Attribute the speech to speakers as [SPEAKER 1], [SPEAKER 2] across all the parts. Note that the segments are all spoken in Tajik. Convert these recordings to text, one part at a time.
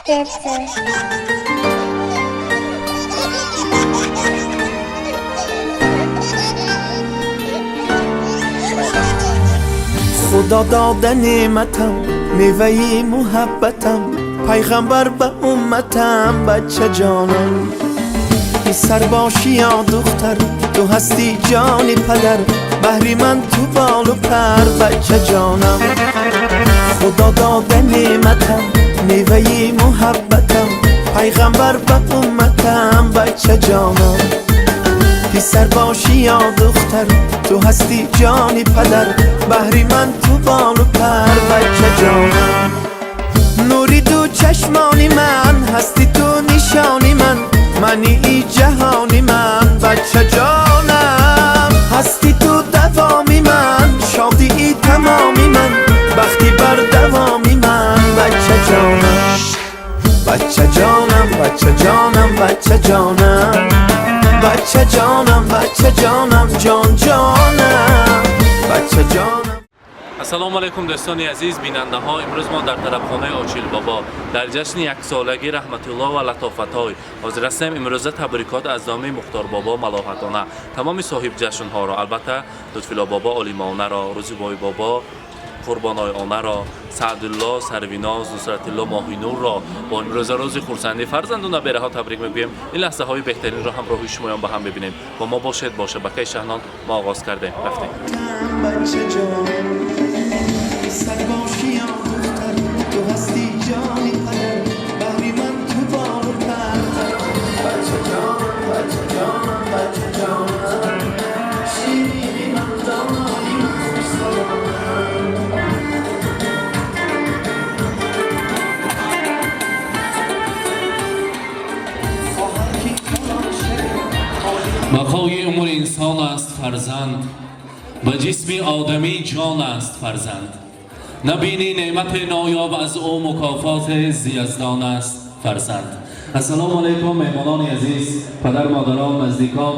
[SPEAKER 1] Сердце.
[SPEAKER 2] Худо дода неъматам, меваи муҳаббатам, пайғамбар ба умматам, бача ҷонам. Писар бошӣ ё духтар, ту ҳастӣ ҷони падар, баҳри ман ту болу пар, бача ҷонам. Худо дода неъматам, меваи муҳаббатам, пайғамбар ба умматам, бача ҷонам. Писар бошӣ ё духтар, ту ҳастӣ ҷони падар, баҳри ман ту болу пар, бача ҷонам. Нури ду чашмони ман, ҳастӣ ту нишони ман, мани и ҷаҳони ман, бача ҷонам. Ҳастӣ ту давоми ман, шодии тамоми ман, бахти бардавоми ман, бача ҷонам. Бача ҷонам, бача ҷонам, бача ҷонам, бача ҷонам, бача ҷонам, ҷон ҷонам, бача ҷонам.
[SPEAKER 3] Ассалому алайкум, дӯстони азиз, бинандаҳо. Имрӯз мо дар тарабхонаи Очилбобо дар ҷашни яксолагии Раҳматулло ва Латофатҳой ҳозир ҳастем. Имрӯза табрикот аз номи Мухторбобо, Малоҳатона тамоми соҳибҷашнҳоро, албатта Лутфиллобобо Олимонаро, Рӯзибойбобо Қурбоноёнаро, Саъдулло, Сарвиноз, Нусратилло, Моҳинурро бо имрӯза рӯзи хурсандии фарзанду набераҳо табрик мегӯем. Ин лаҳзаҳои беҳтаринро ҳамроҳи шумоён ба ҳам бибинем. Бо мо бошед, бо шабакаи Шаҳнон мо оғоз кардем. Рафтем.
[SPEAKER 2] Бача ҷонам, писар бошӣ ё духтар, ту ҳастӣ ҷони падар, баҳри ман ту болу пар, бача ҷонам, бача ҷонам, бача ҷонам, ширини ман, донои ман, хушсаломам. Хоҳар ки калон шавӣ.
[SPEAKER 3] Бақои умри инсон аст фарзанд, ба ҷисми одамӣ ҷон аст фарзанд. Набинӣ неъмати ноёб аз ӯ, мукофоти зияздон аст фарзанд. Ассалому алайкум, меҳмонони азиз, падар, модарон, наздикон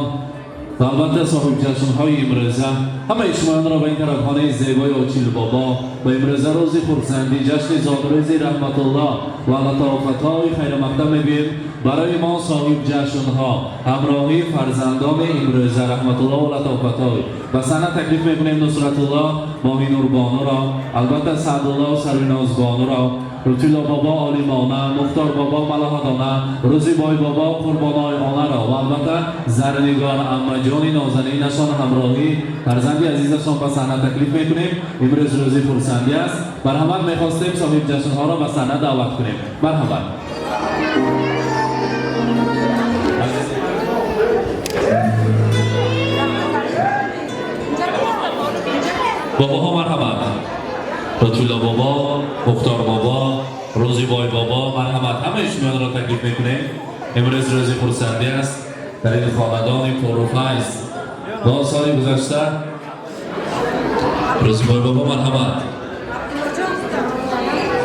[SPEAKER 3] ва албатта соҳибҷашнҳои имрӯза. Ҳамаи шумоёнро ба ин тарабхонаи зебои Очилбобо ва имрӯза рӯзи хурсандӣ, ҷашни зодрӯзи Раҳматулло ва латофатҳои хайрмақдам мегӯем. Барои мо соҳибҷашнҳо ҳамроҳии фарзандони имрӯза Раҳматулло ва Латофатҳой ба саҳна таклиф мекунем Нусратулло, Моҳинурбонуро, албатта Саъдулло, Сарвинозбонуро, Лутфилло бобо Олимона, Мухтор бобо Малоҳатона, Рӯзибой бобо Қурбоноёнаро ва албатта Зарнигор аммаҷони нозанинашон ҳамроҳии фарзанди азизашон ба саҳна таклиф мекунем. Имрӯз рӯзи хурсандӣ аст. Марҳамат, мехостем соҳибҷашнҳоро ба саҳна даъват кунем. Марҳамат. Бобоҳо, марҳамат. Лутфилло бобо, Мухтор бобо, Рӯзибой бобо, марҳамат. Ҳамаи шумоёнро таклиф мекунем. Имрӯз рӯзи хурсандӣ аст дар ин хонадони пурруфайз. Бо соли гузашта Рӯзибой бобо, марҳамат.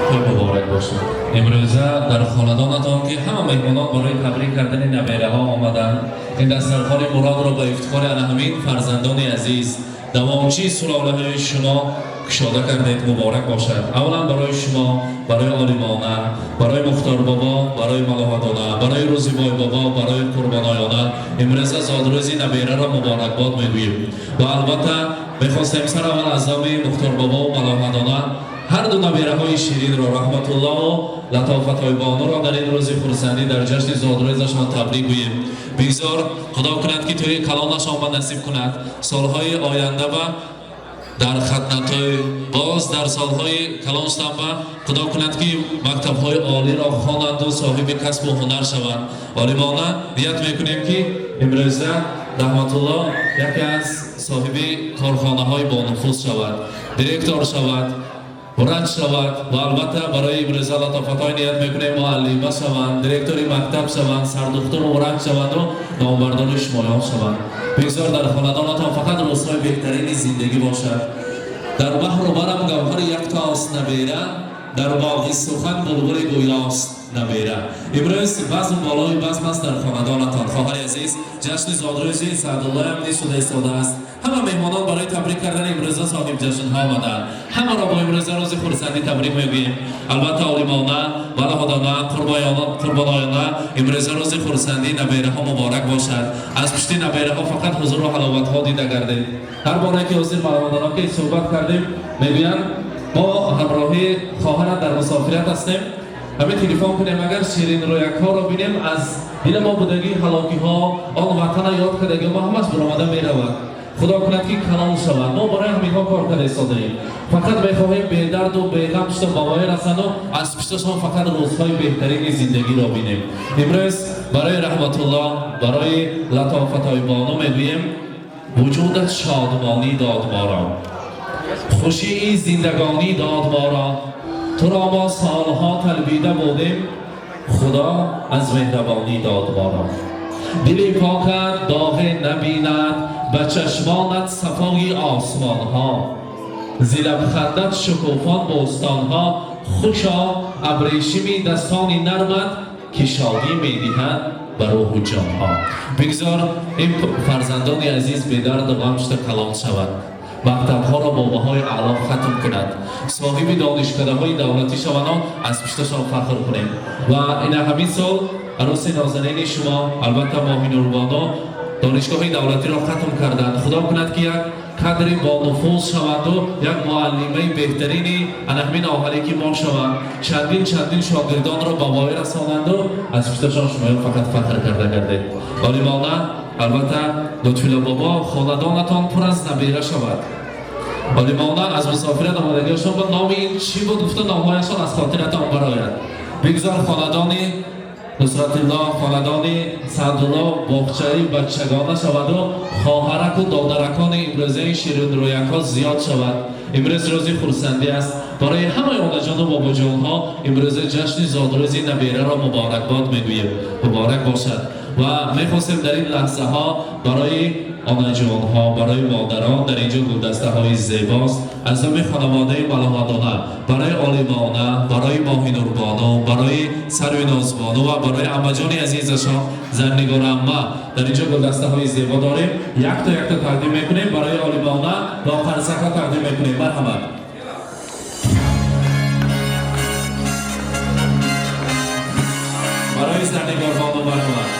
[SPEAKER 3] Хеле муборак бошад. Имрӯза дар хонадонатон ки ҳама меҳмонон барои табрик кардани набераҳо омаданд, ин дастархони муродро ба ифтихори ана ҳамин фарзандони азиз, давомчии сулолаҳои шумо кушода кардед. Муборак бошад. Аввалан барои шумо, барои Олимона, барои Мухторбобо, барои Малоҳатона, барои Рӯзибойбобо, барои Қурбоноёна имрӯза зодрӯзи набераро муборакбод мегӯем. Ва албатта мехостем сараввал аз номи Мухторбобову Малоҳатона ҳар ду набераҳои ширинро, Раҳматуллову Латофатойбонуро дар ин рӯзи хурсандӣ, дар ҷашни зодрӯзашон табрик гӯем. Бигзор Худо кунад, ки тӯи калонашон ба насиб кунад, солҳои оянда ба дар хатнатҳои боз, дар солҳои калон шуданба Худо кунад, ки мактабҳои олиро хонанду соҳиби касбу ҳунар шаванд. Олимона ният мекунем, ки имрӯза Раҳматулло яке аз соҳиби корхонаҳои бонуфуз шавад, директор шавад, врач шавад ва албатта барои имрӯза латофатҳои ният мекунем, муаллима шаванд, директори мактаб шаванд, сардухтуру врач шаванду номбардори шумоён шаванд. Бигзор дар хонадонатон фақат рӯзҳои беҳтарини зиндагӣ бошад. Дар баҳру барам гавҳари яктост набера, дар боғи сухан булбули гӯёст набера. Имрӯз базм болои базм аст дар хонадонатон. Хоҳари азиз, ҷашни зодрӯзи Саъдуллоям низ шуда истодааст. Ҳама меҳмонон барои табрик кардани имрӯза соҳиб ҷашнҳо омаданд. Ҳамаро бо имрӯза рӯзи хурсандӣ табрик мегӯем. Албатта олимона, балаҳодона, қурбоноёна имрӯза рӯзи хурсандии набераҳо муборак бошад. Аз пушти набераҳо фақат ҳузуру ҳаловатҳо дида гардед. Ҳар боре ки ҳозир маломадона ки суҳбат кардем, мегӯянд мо ҳамроҳи хоҳарам дар мусофират ҳастем. Ҳамин телефон кунем, агар ширинрӯякҳоро бинем, аз дили мо будагии ҳалокиҳо, он ватана ёд кардагиҳо мо ҳамаш баромада меравад. Худо кунад ки калон шавад. Мо барои ҳаминҳо кор карда истодаем. Фақат мехоҳем бедарду беғам шуда ба воя расанду аз пушташон фақат рӯзҳои беҳтарини зиндагиро бинем. Имрӯз барои Раҳматуллоҳ, барои Латофатойбону мегӯем: вуҷудат шодмонӣ дод моро, хушии зиндагонӣ дод моро. Туро мо солҳо талбида будем, Худо аз меҳрабонӣ дод моро. Дили покат доғе набинад, ба чашмонат сафои осмонҳо, зи лабхандат шукуфон бӯстонҳо. Хушо абрешими дастони нармат, ки шодӣ медиҳад ба рӯҳу ҷонҳо. Бигзор ин фарзандони азиз бедарду ғам шуда калон шаванд, мактабҳоро бо баҳои аъло хатм кунад, соҳиби донишкадаҳои давлатӣ шаванд, аз пушташон фахр кунем. Ва ина ҳамин сол арӯси нозанини шумо, албатта Моҳинурбоно, донишгоҳи давлатиро хатм карданд. Худо кунад ки як кадри бонуфуз шаванду як муаллимаи беҳтарини ана ҳамин оҳале ки мо шаванд, чандин чандин шогирдонро ба воя расонанду аз пушташон шумоён фақат фахр карда гардед. Олимона, албатта Лутфило бобо, хонадонатон пур аз набера шавад. Олимона аз мусофират омадагиашон ба номи ин чӣ буд гуфта номҳояшон аз хотиратон барояд. Бигзор хонадони Нусратилло, хонадони Саъдулло боғчаи бачагона шаваду хоҳараку додаракони имрӯзаи ширинрӯякҳо зиёд шавад. Имрӯз рӯзи хурсандӣ аст барои ҳамаи онаҷону бобоҷонҳо. Имрӯза ҷашни зодрӯзи набераро муборакбод мегӯем, муборак бошад. Ва мехостем дар ин лаҳзаҳо барои онаҷонҳо, барои модарон дар инҷо гулдастаҳои зебост аз номи хонаводаи Малоҳадона барои Олимона, барои Моҳинурбону, барои Сарвинозбону ва барои аммаҷони азизашон Зарнигор амма дар инҷо гулдастаҳои зебо дорем. Якто якто тақдим мекунем. Барои Олимона бо қарсакҳо тақдим мекунем. Марҳамат. Барои Зарнигорбону марҳамат.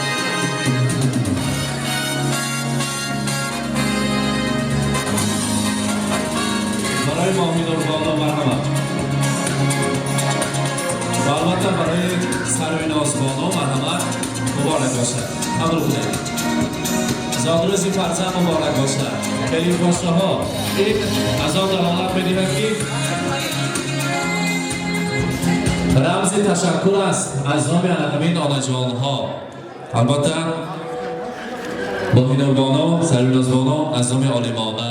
[SPEAKER 3] Барои Моҳинурбону марҳамат. Ва албатта барои Сарвинозбону марҳамат. Муборак бошад, қабул кунед. Зодрӯзи фарзанд муборак бошад. Келинпошаҳо, ин аз он далолат медиҳад, ки рамзи ташаккур аст аз номи ана ҳамин онаҷонҳо. Албатта Моҳинурбону, Сарвинозбону, аз номи Олимона,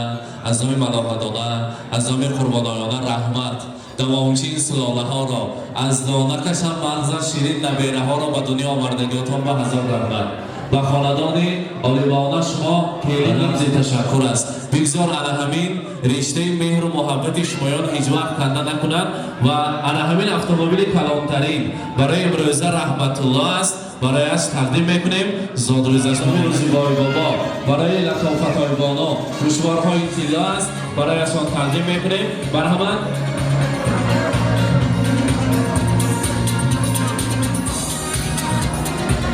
[SPEAKER 3] аз номи Малоҳадона, аз номи Қурбоноёна раҳмат. Давомчи ин сулолаҳоро, аз донакашам мағза ширин набераҳоро ба дунё овардагиотон ба ҳазор раҳмат. Ба хонадони Олимона шумо келин рамзи ташаккур аст. Бигзор ана ҳамин риштаи меҳру муҳаббати шумоён ҳеҷ вақт канда накунад. Ва ана ҳамин автомобили калонтарин барои имрӯза Раҳматулло аст, барояш тақдим мекунем. Зодрӯзашон рӯзи бой бобо барои Латофатойбоно гӯшворҳои тилло аст, барояшон тақдим мекунем. Марҳамат.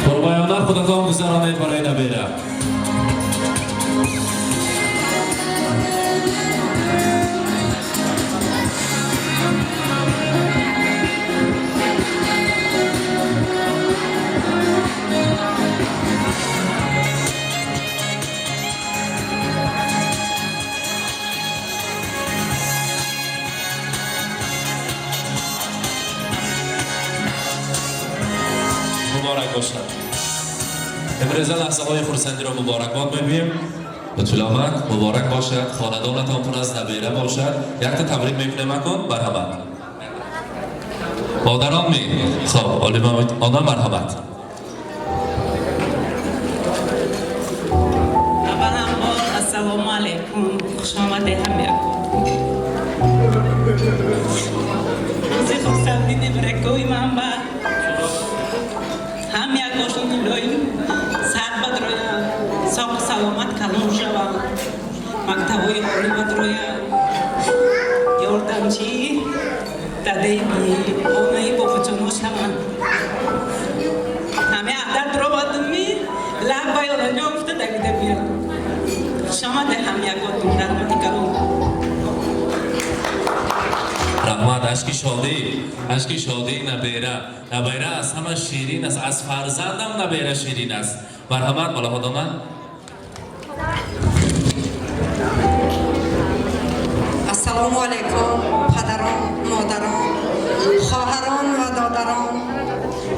[SPEAKER 3] Қурбоёна, худатон гузаронед барои набера. Муборак бошад. Имрӯза лаҳзаҳои хурсандиро муборакбод мегӯем. Лутфулло омад, муборак бошад, хонадонатон пур аз набера бошад. Якта табрик мекунем акун, марҳамат. Модарон ми? Хоб, она марҳамат.
[SPEAKER 1] Авваланбор ассалому алайкум, хушомадед ҳамаякон. Рӯзи хурсандӣ небиракои ман ба ҳам якошон илоҳим сар бадроянд, соғу саломат калон шаванд. Дарҳои олӣ бадроя, ёрдамчи дадаи онаи бобоҷоно шаванд. Ҳаме адар дуровадуми лаб ба ёраҷон гуфта давида биям. Хушомаде ҳам яготун, раҳмати калон.
[SPEAKER 3] Раҳмат. Ашки шодӣ, ашки шодии набера. Набера аз ҳама ширин аст, аз фарзандам набера ширин аст. Марҳамат, Малаҳодона.
[SPEAKER 4] Ассалому алайкум, падарон, модарон, хоҳарон ва додарон.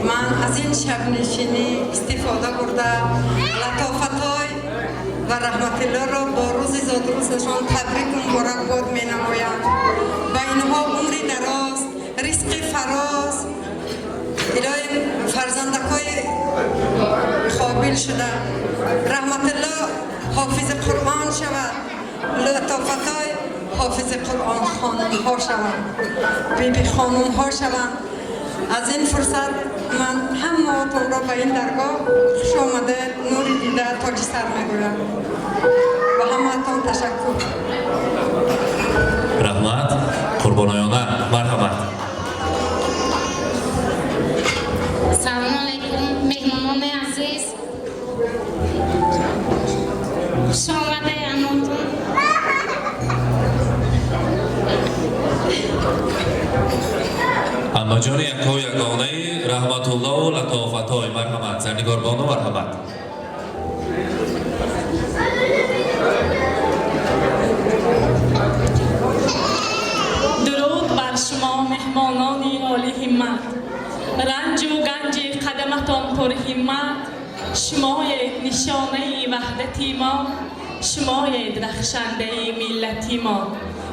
[SPEAKER 4] Ман аз ин шабнишинӣ истифода бурда, Латофатой ва Раҳматиллоро бо рӯзи зодрӯзашон табрику муборакбод менамоям. Ба инҳо умри дароз, ризқи фароз, илоҳи фарзандакҳои қобил шуда, Раҳматилло ҳофизи Қуръон шавад, Латофатой ҳофизи Қуръон хонумҳо шаванд, биби хонумҳо шаванд. Аз ин фурсат ман ҳамаатонро ба ин даргоҳ хуш омадед, нури дида, тоҷи сар мегӯям. Ба ҳамаатон ташаккур.
[SPEAKER 3] Раҳмат. Қурбоноёна, марҳамат.
[SPEAKER 5] Салому алайкум, меҳмонони азиз. Хуш омаде ҳаматон.
[SPEAKER 3] Аммаҷони яккою ягонаи Раҳматуллову Латофатой, марҳамат. Зарнигорбону, марҳамат.
[SPEAKER 1] Дуруд бар шумо, меҳмонони олиҳиммат, ранҷу ганҷи қадаматон пурҳиммат. Шумоед нишонаи ваҳдати мо, шумоед рахшандаи миллати мо.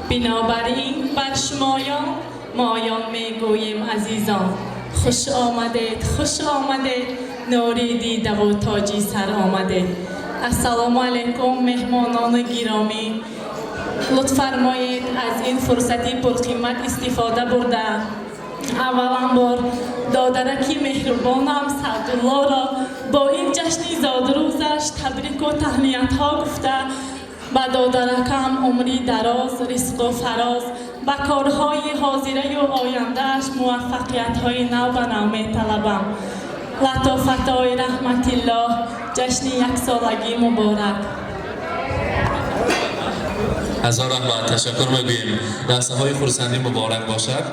[SPEAKER 1] Бинобар ин бар шумоён моён мегӯем: азизон, хуш омадед, хуш омадед, нури дидаву тоҷи сар омадед. Ассалому алайкум, меҳмонони гиромӣ. Лутф фармоед, аз ин фурсати пурқимат истифода бурда, авваланбор додараки меҳрубонам Саъдуллоро бо ин ҷашни зодрӯзаш табрику таҳниятҳо гуфта, ба додаракам умри дароз, ризқу фароз, ба корҳои ҳозираю ояндааш муваффақиятҳои нав ба нав металабам. Латофатои, Раҳматиллоҳ, ҷашни яксолагӣ муборак.
[SPEAKER 3] Ҳазор раҳмат, ташаккур мегӯем. Лаҳзаҳои хурсандӣ муборак бошад.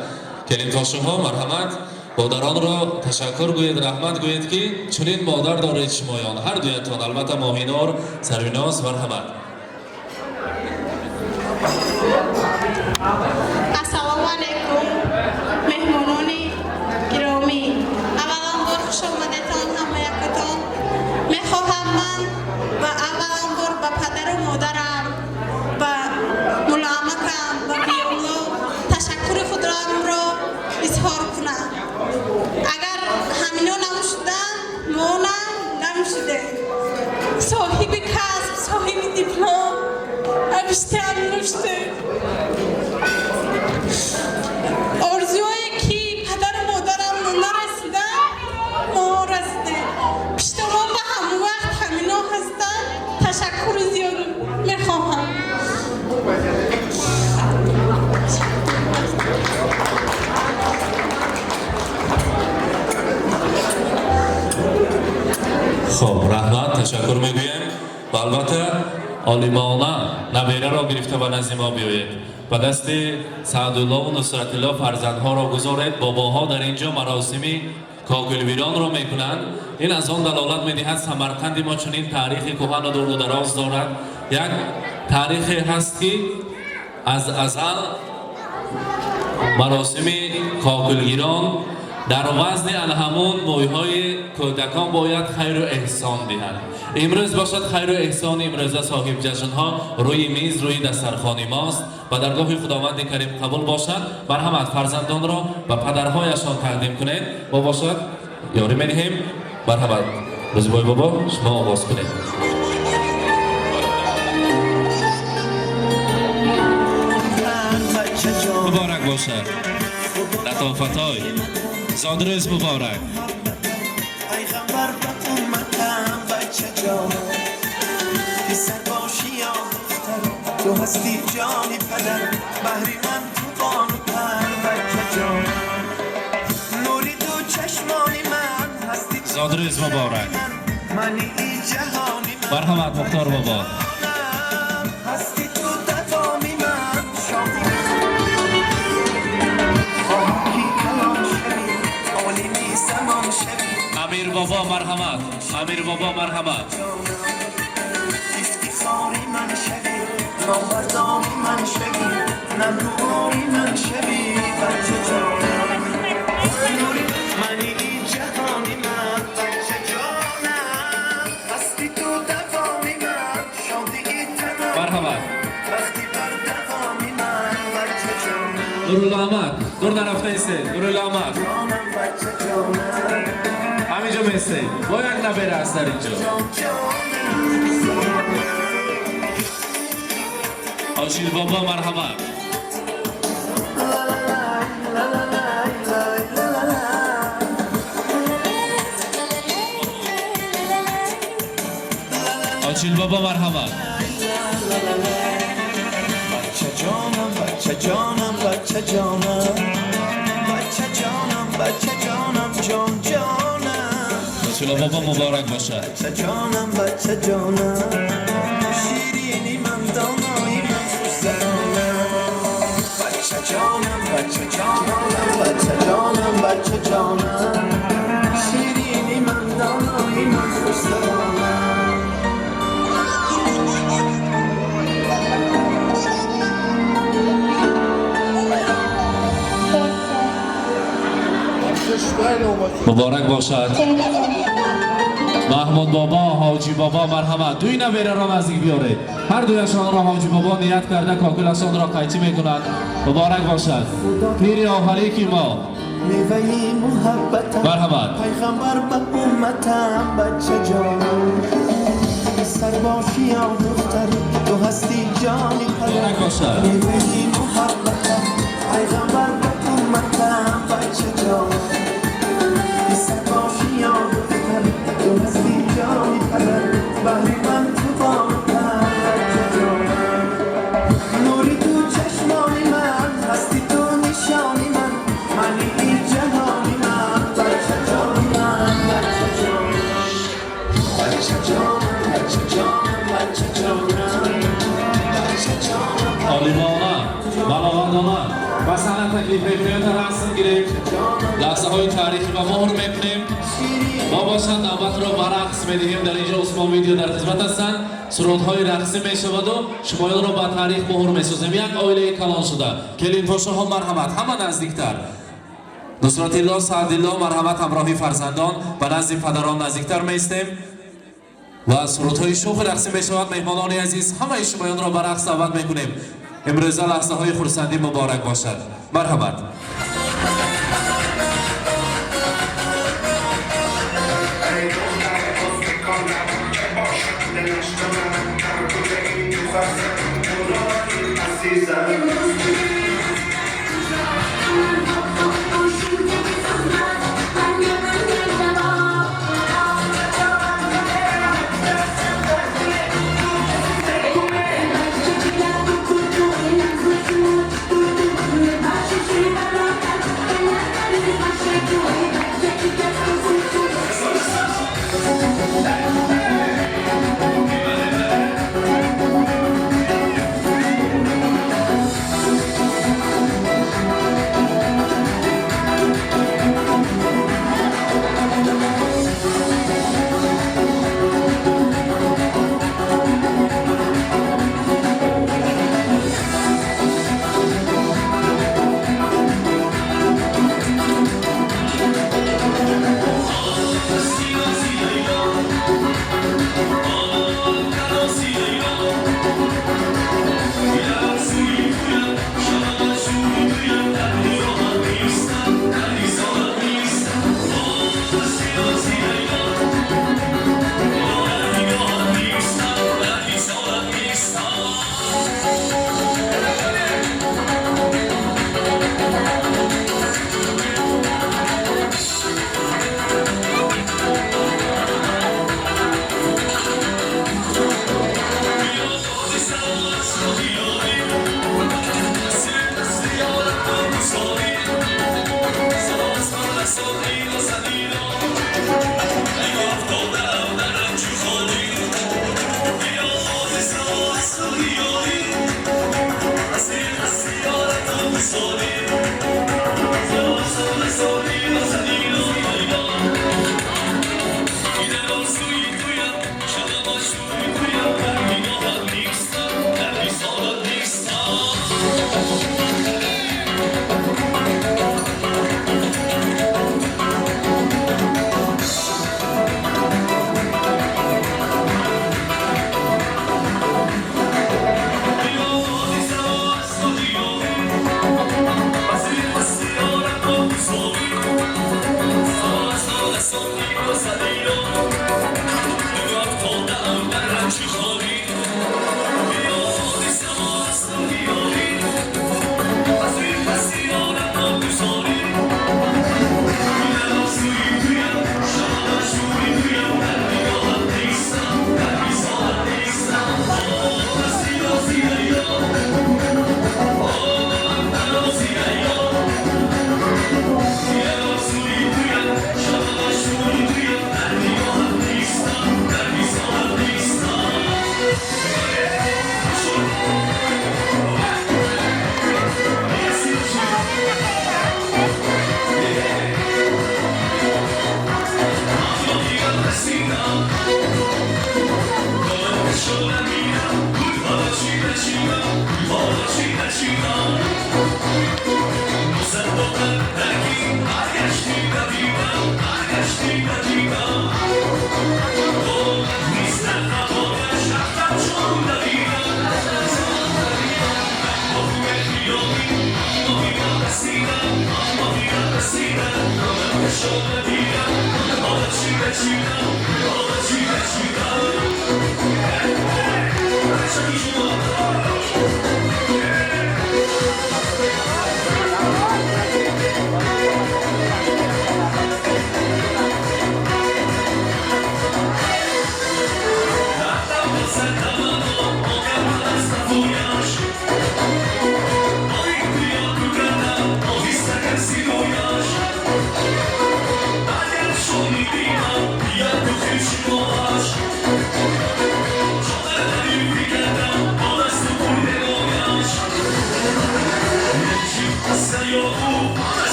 [SPEAKER 3] Келинтошуҳо, марҳамат, модаронро ташаккур гӯед, раҳмат гӯед, ки чунин модар доред шумоён ҳар дуятон. Албатта, Моҳинор, Сарвиноз, марҳамат.
[SPEAKER 6] Ассалому алайкум, меҳмонони гиромӣ. Авваланбор хуш омадетон ҳама якатон. Мехоҳам ман ба авваланбор ба падару модарам, ба мулоамакам, ба биёло ташаккури худрамро изҳор кунам. Агар ҳамино намушуданд, мо намушудем. Соҳиби касб, соҳиби диплом авиштаам нуштем. Орзуое ки падару модарам нарасиданд, мо расидем. Пиштомо ба ҳамон вақт ҳамино ҳастанд. Ташаккури зиёд мехоҳам.
[SPEAKER 3] Хоб, раҳмат, ташаккур мегӯем. Ва албатта, олимона набераро гирифта ба назди мо биёед, ба дасти Саъдуллову Нусратилло фарзандҳоро гузоред. Бобоҳо дар ин ҷо маросими кокулвиронро мекунанд. Ин аз он далолат медиҳад, Самарқанди мо чунин таърихи кӯҳану дуру дароз дорад. Як таърихе ҳаст, ки аз азал маросими кокулгирон дар вазни алҳамун мӯйҳои кӯдакон бояд хайру эҳсон диҳад. Имрӯз бошад, хайру эҳсони имрӯза соҳибҷашнҳо рӯи миз, рӯи дастархони мост. Ба даргоҳи Худованди Карим қабул бошад. Марҳамат, фарзандонро ба падарҳояшон тақдим кунед. Мо бошад ёрӣ медиҳем. Марҳамат, Рӯзибой бобо, шумо оғоз кунед.
[SPEAKER 2] Бача ҷон.
[SPEAKER 3] Муборак бошад, Латофатой, зодрӯз муборак.
[SPEAKER 2] Пайғамбар ба умматам, бача ҷон, писар бошӣ ё духтар. تو هستی جانی پدر بهری من تو بانو پر بچه جانم نوری تو چشمانی من هستی
[SPEAKER 3] Зодрӯз муборак.
[SPEAKER 2] منی ای جهانی من
[SPEAKER 3] Марҳамат, Мухтор бобо.
[SPEAKER 2] هستی تو دوامی من شادی خواهم کی کلان شوی عالمی زمان شوی.
[SPEAKER 3] Амир бобо, марҳамат. Амир бобо, марҳамат.
[SPEAKER 2] افتخاری من شوی نامبرداری من شوی نمرواری من شوی بچه جانم نوری منی ای جهانی من بچه جانم هستی تو دوامی من شادی ای تمام
[SPEAKER 3] Марҳамат.
[SPEAKER 2] وقتی بر دوامی من بچه جانم.
[SPEAKER 3] Нурулло Аҳмад, дур нарафта истед. Нурулло Аҳмад.
[SPEAKER 2] جانم بچه جانم.
[SPEAKER 3] Ҳаминҷо местед. Бо як набера аст дар инҷо.
[SPEAKER 2] جانم.
[SPEAKER 3] Ошил бобо, марҳамат. Очил бобо, марҳамат.
[SPEAKER 2] بچه جانم بچه جانم بچه جانم بچه جانم بچه جانم جان جانم.
[SPEAKER 3] Очило бобо, муборак бошад.
[SPEAKER 2] بچه جانم بچه جانم شیرینی من دانایی من خوش زبانم بچه جانم بچه جانم بچه جانم بچه جانم شیرینی من دانایی من خوش زبانم.
[SPEAKER 3] Муборак бошад. Маҳмуд бобо, Ҳоҷӣ бобо, марҳамат. Дуи набераро наздик биёред. Ҳар дуяшонро Ҳоҷӣ бобо ният карда кокулашонро қайчӣ мекунад. Муборак бошад, пири оҳарики мо.
[SPEAKER 2] میوه محبتم.
[SPEAKER 3] مرحبا.
[SPEAKER 2] پیغمبر به امتم بچه جانم سرباشی یا دختر تو هستی جانی پدر.
[SPEAKER 3] مبارک باشد.
[SPEAKER 2] میوه محبتم پیغمبر به امتم بچه جانم سرباشی یا دختر تو هستی جانی پدر بهری من تو بانو بچه جانم نوری تو چشمانی من هستی تو نشانی من منی ای جهانی من بچه جانی من بچه جانم بچه جانم بچه جانم بچه جانم بچه جانم.
[SPEAKER 3] Олимона, балоғатона ба саҳна таклиф мекунем та расм гирем. Лаҳзаҳои таърихӣ ба муҳр мекунем. Мо бошад навбатро ба рақс медиҳем. Дар инҷо Усмон Видео дар хизмат ҳастанд. Сурудҳои рақсӣ мешаваду шумоёнро ба таърих муҳр месозем. Як оилаи калон шуда. Келинпошоҳо, марҳамат, ҳама наздиктар. Нусратилло, Саъдилло, марҳамат, ҳамроҳи фарзандон ба назди падарон наздиктар меистем ва сурудҳои шӯхи рақсӣ мешавад. Меҳмонони азиз, ҳамаи шумоёнро ба рақс даъват мекунем. Имрӯза лаҳзаҳои хурсандӣ муборак бошад. Марҳамат.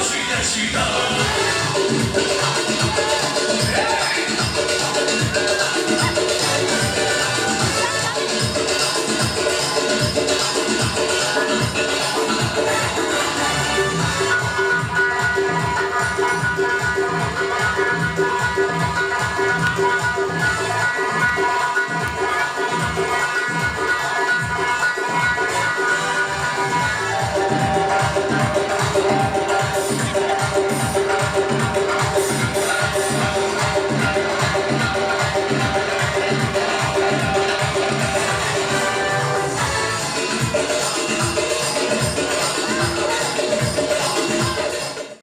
[SPEAKER 7] Chida, chida.